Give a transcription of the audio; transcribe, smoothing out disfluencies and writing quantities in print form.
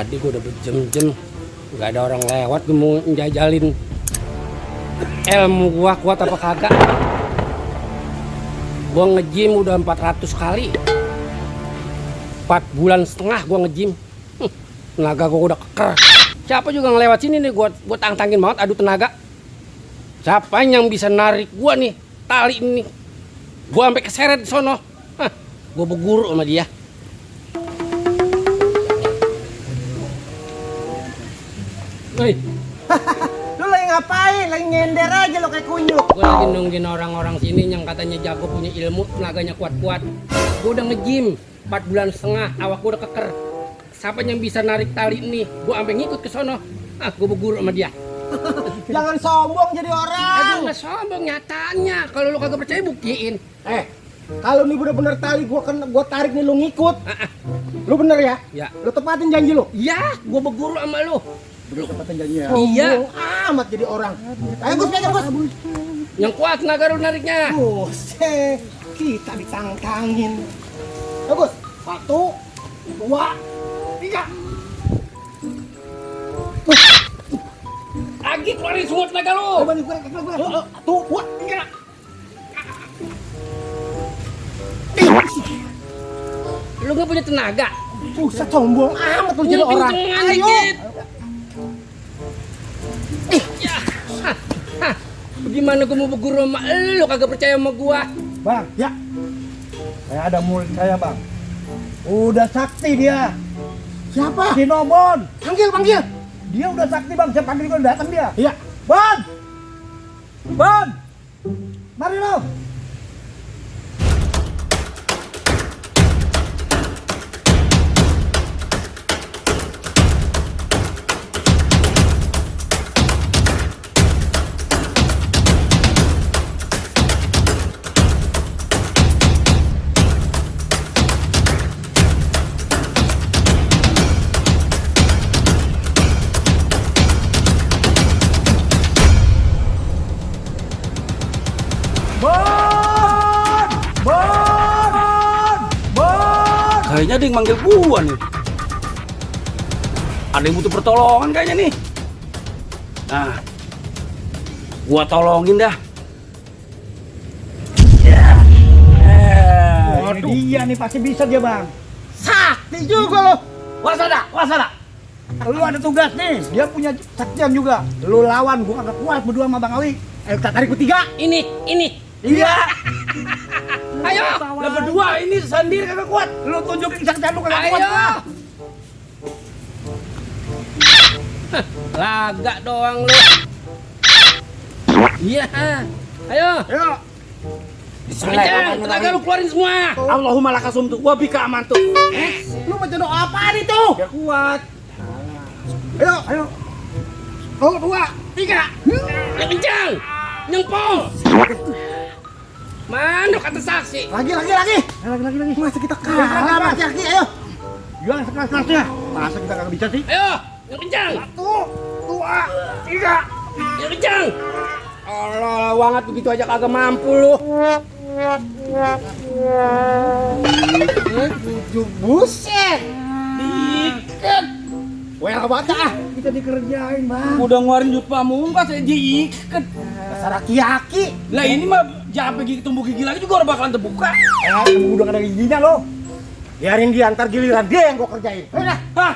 tadi gue udah berjam-jam nggak ada orang lewat, gue mau njajalin ilmu gua kuat apa kagak. Gua nge-gym udah 400 kali, 4 bulan setengah gua nge-gym. Tenaga gua udah keker. Siapa juga ngelewat sini nih, gua tantangin banget adu tenaga. Siapa yang bisa narik gua nih tali ini, gua sampai keseret di sono. Gua berguru sama dia. Woi, Lu lagi ngapain? Lagi nyender aja lo kayak kunyuk. gue lagi nungguin orang-orang sini yang katanya jago, punya ilmu, tenaganya kuat-kuat. Gue udah nge-gym 4 bulan setengah, awak gue udah keker. Siapa yang bisa narik tali ini? Gue sampai ngikut ke sono. Gue berguru sama dia. Jangan sombong jadi orang. Aduh, nggak sombong nyatanya. Kalau lu kagak percaya buktiin. Kalau nih bener-bener tali gua tarik nih lu ngikut. Lu bener ya? Ya. Lu tepatin janji lu. Ya, gue berguru sama lu. Lu tepatin janjinya. Iya. Sombong amat jadi orang. Ayo Gus, ayo Gus. Yang kuat tenaga lu nariknya. Buset, kita ditantangin. Ayo Gus, 1, 2, 3. Lagi keluarin semua tenaga lu. Coba nih, gua. 1, 2, 3. Lu gak punya tenaga. Buset, sombong amat lu jadi orang. Pincengan Ayo. dikit. Ya. Gimana gue mau berguru sama lu kagak percaya sama gua? Bang, ya. Saya ada murid saya, Bang. Udah sakti dia. Siapa? Si Nobon. Panggil. Dia udah sakti, Bang. Saya panggil udah datang dia. Iya. Bon. Bon. Mari lo. Bon! Bon! Bon! Kayaknya ada yang manggil gua nih. Ada yang butuh pertolongan kayaknya nih. Nah, gua tolongin dah. Ini dia nih pasti bisa dia, Bang. Sakti juga lo. Waspada. Lu ada tugas nih. Dia punya saktian juga. Lu lawan, gua kagak kuat berdua sama Bang Awi. Ayo kita tarik bertiga. Ini. Iya. Ayo. Lah berdua ini sendiri kagak kuat. Lu tunjukin saktian lu kagak kuat. Ayo. Bang. Laga doang lu. Iya. Ayo. Ayo. Kencang, tenaga lu keluarin semua. Allahumma lakasum tuh, wa bika amantu. Lu baca doa apaan itu? Biar kuat. Ayo. 1, 2, 3. Yang kencang. Nyempol. Mana kata saksi? Lagi. Lagi. Masa kita kalah laki-laki, ayo. Gimana sekelas-kelasnya? Masa kita kagak bisa sih? Ayo. Yang kencang. 1, 2, 3. Yang kencang. Allah, wangat begitu aja kagak mampu lu. Buset. Diikat. Well banget ah. Kita dikerjain, Bang. Udah ngeluarin duit pamungkas saya diikat. Dasar aki-aki. Lah ini mah jangan gigi tumbuh gigi lagi juga orang bakalan terbuka. Kamu udah gak ada giginya lo. Biarin dia, ntar giliran dia yang gua kerjain. Ayo dah. Hah,